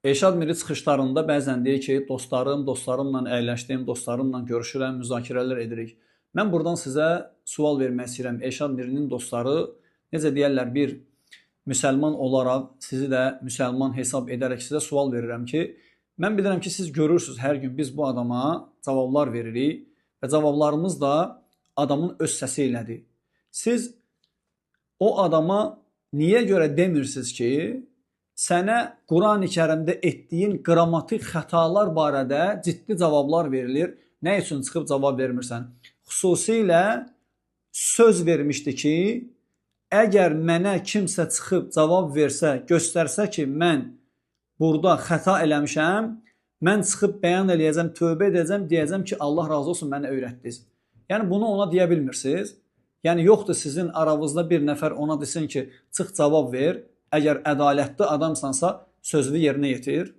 Elşad Miri çıxışlarında bəzən deyir ki, dostlarım, dostlarımla əyləşdim, dostlarımla görüşürəm, müzakirələr edirik. Mən buradan sizə sual vermək istəyirəm. Elşad Mirinin dostları, necə deyərlər, bir müsəlman olaraq sizi də müsəlman hesab edərək sizə sual verirəm ki, mən bilirəm ki, siz görürsünüz, hər gün biz bu adama cavablar veririk və cavablarımız da adamın öz səsi ilədir. Siz o adama niyə görə demirsiniz ki, sənə Qurani Kərimdə etdiyin qrammatik xətalar barədə ciddi cavablar verilir, nə üçün çıxıb cavab vermirsən? Xüsusilə söz vermişdi ki, əgər mənə kimsə çıxıb cavab versə, göstərsə ki, mən burada xəta eləmişəm, mən çıxıb bəyan eləyəcəm, tövbə edəcəm, deyəcəm ki, Allah razı olsun, mənə öyrətdiniz. Yəni bunu ona deyə bilmirsiniz. Yəni yoxdur sizin aranızda bir nəfər ona desin ki, çıx cavab ver. Əgər ədalətli adamsansa, sözünü yerinə yetir.